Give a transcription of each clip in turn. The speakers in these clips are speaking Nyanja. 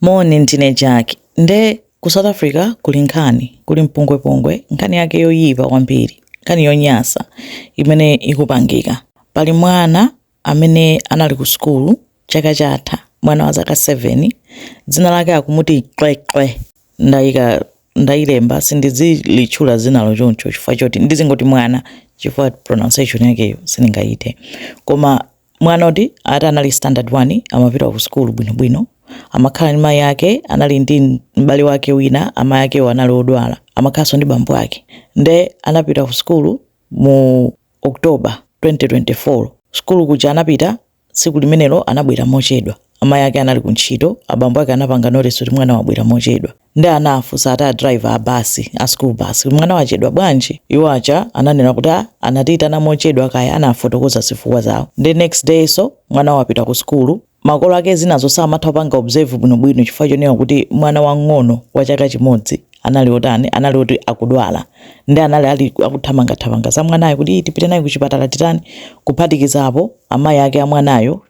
Moni, ndine Jack. Nde ku South Africa kuli nkhani, kuli mpungwepungwe, nkhani yake yoyipa kwambiri, nkhani yonyasa imene ikupangika. Pali mwana amene anali ku sukulu chaka chatha, mwana wa zaka 7, dzina lake akumuti Cwecwe. Ndayika ndayilemba, sindizilitchula dzinalo choncho chifukwa choti ndizingoti mwana, chifukwa pronunciation yakeyo sindingayithe. Koma mwana oti ati anali standard 1, amapita ku sukulu bwinobwino, amakhala ndi mayi ake, anali ndi m'bale wake wina, amayi akewo anali odwala, amakhalanso ndi bambo ake. Nde anapita ku sukulu mu October 2024. Sukulu kuja anapita tsiku limenelo anabwera mochedwa. Amayi ake anali ku ntchito, abambo ake anapanga notice kuti mwana wabwera mochedwa. Nde anafunsa ati a driver a basi, a school bus, kuti mwana wachedwa bwanji? Iwo aja ananena kuti a anatiyitana mochedwa kaya, anafotokoza zifukwa zawo. Nde next day so mwana wapita ku sukulu, makolo ake zinazo samatha kupanga observe bwinobwino chifukwa chonena kuti mwana wang'ono wa chaka chimodzi anali otani, anali oti akudwala. Ndi anali ali akuthamangathamanga za mwanayo kuti tipite naye kuchipatala titani. Kuphatikiza apo, amayi ake a mwanayo,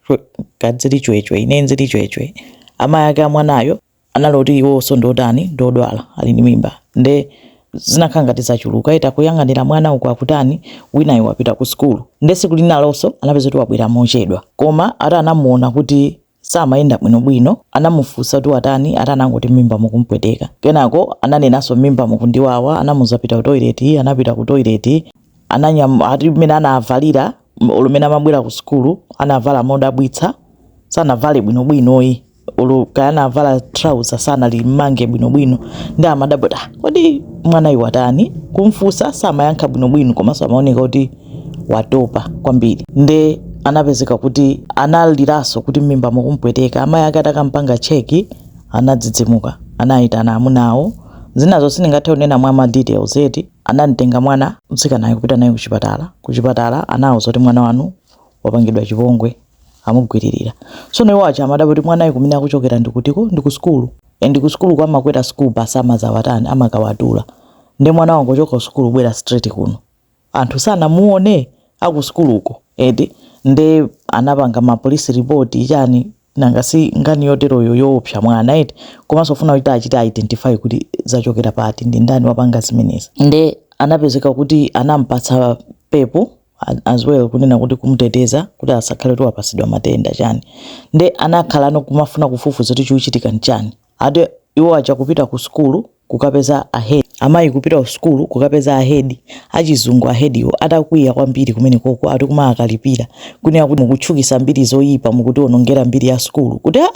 kadzili Chwechwe, ine nzili Chwechwe, amayi ake a mwanayo anali oti iwonso ndi otani, ndi odwala, ali ndi mimba. Nde zinakhala ngati zachuluka, ita kuyang'anira mwana uku akutani, winayo wapita ku sukulu. Nde tsiku linalonso anapeza kuti wabwera mochedwa, koma ati anamuona kuti samayenda bwinobwino. Anamufunsa kuti watani, ati anangoti mimba mukumpweteka. Kenako ananenanso mimba mukundiwawa. Anamuza pita ku toilet, anapita ku toilet. Ati mmene anavalira olo mmene amabwera ku sukulu, anavala modabwitsa, sanavale bwinobwinoyi, olo kaya anavala trouser sanalimange bwinobwino. Ndi amadabwa kuti, "Ah, kodi mwanayu watani?" Kumfunsa samayankha bwinobwino, komanso amaoneka kuti watopa kwambiri. Nde anapezeka kuti analiranso kuti mimba mukumpweteka. Amayi ake atakampanga check anadzidzimuka, anayitana amunawo. Zinazo sindingathe kunena mwa ma details eti. Anamtenga mwana mtsikanayo kupita naye kuchipatala. Kuchipatala anawuza kuti mwana wanu wapangidwa chipongwe, amugwiririra. Tsono iwo aja amadabwa kuti mwanayo kumene akuchokera ndikutiko, ndi ku sukulu, and ku sukulu kwamakwera school bus, amazawatani, amakawatula. Ndi mwana wangochoka ku sukulu kubwera straight kuno, anthu sanamuone aku sukuluko eti? Nde anapanga ma police report chani, nanga si nkhani yoteroyo yoopsa mwana eti, komanso funa kuti achite identify kuti zachokera pati, ndi ndani wapanga zimenezi. Nde anapezeka kuti anampatsa PEP as well, kunena kuti kumuteteza kuti asakhale kuti wapasidwa matenda chani. Nde anakhala kumafuna kufufuza kuti chikuchitika nchani. Ati iwo aja kupita ku sukulu kukapeza a head, amayi kupita ku sukulu kukapeza a head achizungu, a headiwo atakwiya kwambiri kumene koko, ati kumakalipira kunena kuti mukutchukisa mbiri zoyipa, mukutionongera mbiri ya sukulu, kuti a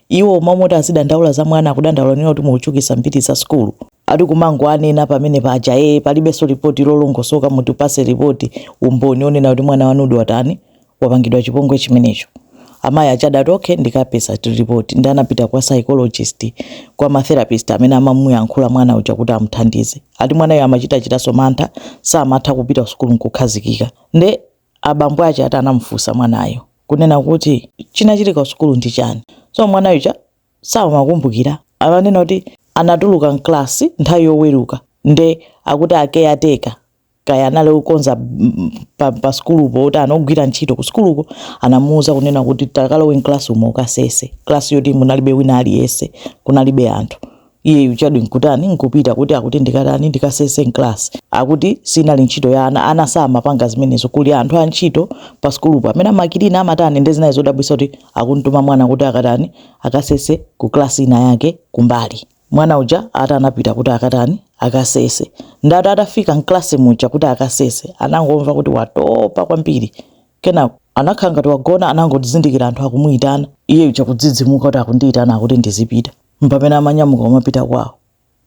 iwo momoti azidandaula za mwana, akudandaula nena kuti mukutchukisa mbiri za sukulu. Ati kumango anena pamene paja, ee, palibenso ripoti lolongosoka, mutipase ripoti, umboni onena kuti mwana wanudi watani, wapangidwa chipongwe chimenecho. Amayi aja adati okay, ndikapeza ripoti. Ndi anapita kwa psychologist, kwa ma therapist amene amamuyankhula mwana uja kuti amuthandize. Ati mwanayo amachitachitanso mantha, samatha kupita ku sukulu nkukhazikika. Nde abambo ache ati anamufunsa mwanayo kunena kuti chinachitika ku sukulu ndi chani. So mwanayo cha samakumbukira, amanena kuti anatuluka mklasi nthawi yoweruka. Nde akuti a caretaker, kaya anali okonza pa sukulupo, kuti anogwira ntchito ku sukuluko, anamuwuza kunena kuti takalowe mklasi umo ukasese, klasi yoti munalibe wina aliyense, kunalibe anthu. Iye uchadi nkutani, nkupita kuti akuti ndikatani, ndikasese mklasi. Akuti sinali ntchito ya ana, ana samapanga zimenezo, kuli anthu a ntchito pa sukulupo amene amakilina, amatani. Ndi zinayi zodabwitsa kuti akuntuma mwana kuti akatani, akasese ku klasi ina yake kumbali. Mwana uja ati anapita kuti akatani, akasese. Ndati atafika mklasi muja kuti akasese, anangomva kuti watopa kwambiri. Kenako anakhala ngati wagona, anangozindikira anthu akumuyitana. Iye uja kudzidzimuka kuti akundiyitana, akuti ndizipita. Mpamene amanyamuka kumapita kwawo,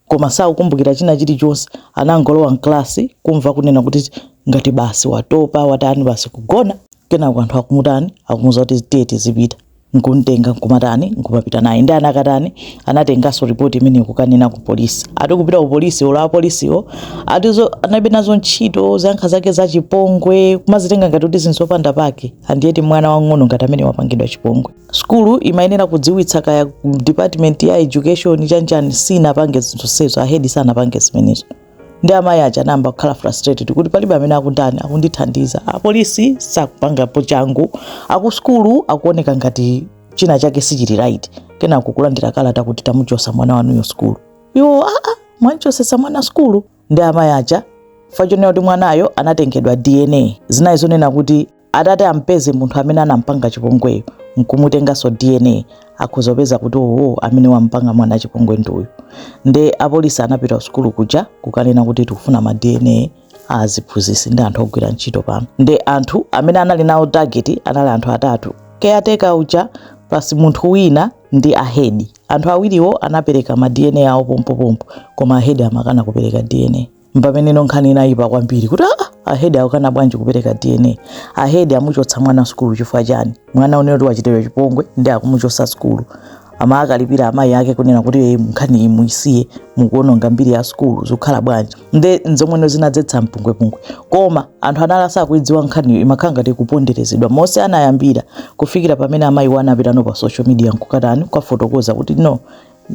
koma sakukumbukira china chilichonse. Anangolowa mklasi, kumva kunena kuti ngati basi watopa, watani, basi kugona. Kenako anthu akumutani, akumuza kuti tiye tizipita, nkumtenga nkumatani, nkumapita naye. Ndi anakatani, anatenganso ripoti imene kukanena ku polisi. Ati kupita ku polisi, olo apolisiwo atizo analibe nazo ntchito, ziyankha zake za chipongwe, kumazitenga ngati kuti zinthu zopanda pake. Andiyeti mwana wang'ono ngati amene wapangidwa chipongwe, sukulu imayenera kudziwitsa kaya department ya education chanchani, sinapange zinthu sezo, a head sanapange zimenezo. Ndi amayi aja anayamba kukhala frustrated kuti palibe amene akundani, akundithandiza, apolisi sakupangapo changu, akusukulu akuoneka ngati China chake sichili right. Kenako kulandira kalata kuti tamuchosa mwana wanuyo sukulu. Iwo, aa, mwanchosesa mwana sukulu? Ndi amayi aja fachonera kuti mwanayo anatengedwa DNA. Zinayi zonena kuti atati ampeze munthu amene anampanga chipongweyo nkumutenganso DNA, akhoza kupeza kuti owo amene wampanga mwana chipongwe ndiuyu. Nde apolisi anapita sukulu kuja kukanena kuti tikufuna ma DNA a aziphunzitsi ndi anthu ogwira ntchito pano. Nde anthu amene anali nawo target anali anthu atatu: caretaker uja plus munthu wina ndi a head. Anthu awiriwo anapereka ma DNA awo pompopompo, koma a head amakana kupereka DNA. Mpamene nkhani inayipa kwambiri kuti aa, a head akukana bwanji kupereka DNA? A head amuchotsa mwana sukulu chifukwa chani? Mwana unene kuti wachitidwa chipongwe ndi akumuchotsa sukulu. Amakalipira amayi ake kunena kuti, "Eh, nkhani iyi muisiye, mukuononga mbiri ya sukulu, zikukhala bwanji?" Nde nzomweno zinadzetsa mpungwepungwe, koma anthu anali asakuidziwa nkhaniyo. Imakhala ngati kuponderezedwa monse anayambira kufikira pamene amayi anapitano pa social media nkukatani, kukafotokoza kuti, "No,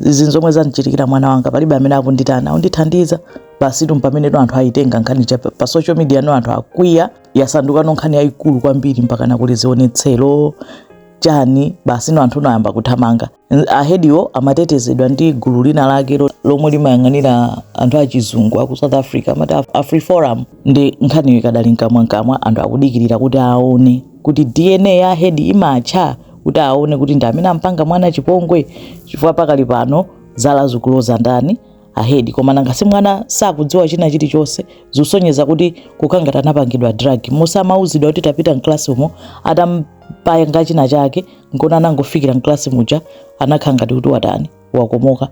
izi nzomwe zandichitikira mwana wanga, palibe amene akunditani, akundithandiza." Basi tu, pamene anthu ayitenga nkhani cha pa social media no, anthu akwiya, yasanduka no nkhani yayikulu kwambiri, mpaka nakuli zionetsero chani. Basi no, anthu ayamba kuthamanga. A head wo amatetezedwa ndi gulu lina lake lomwe limayang'anira anthu achizungu aku South Africa, amati AfriForum. Ndi nkhaniyo ikadali mkamwamkamwa. Anthu akudikirira kuti aone kuti DNA ya head imatcha, kuti aone kuti ndi amene ampanga mwana chipongwe, chifukwa pakali pano zala zikuloza ndani? A head. Koma nanga si mwana sakudziwa china chilichonse? Zikusonyeza kuti kukangati anapangidwa drug. Musamauzidwa kuti tapita mklasi umo, atampanga china chake, nkona anangofikira mklasi muja, anakhala ngati kuti watani, wakomoka,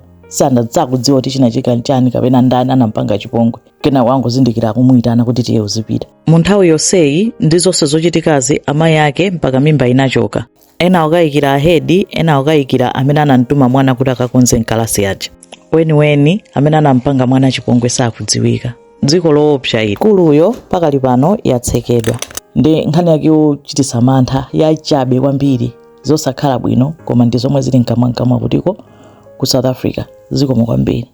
sakudziwa kuti china chika nchani kapena ndani anampanga chipongwe. Kena wangozindikira akumuyitana kuti tiye uzipita. Mu nthawi yonseyi ndi zonse zochitikazi, amayi ake mpaka mimba inachoka. Ena akukayikira a head, ena akukayikira amene anamtuma mwana kuti akakonze mkalasi aja. Weniweni amene anampanga mwana chipongwe sakudziwika. Dziko loopsa ili. Sukuluyo pakali pano yatsekedwa. Ndi nkhani yake yochititsa mantha, yachabe kwambiri, zosakhala bwino, koma ndi zomwe zili mkamwamkamwa kutiko ku South Africa. Zikomo kwambiri.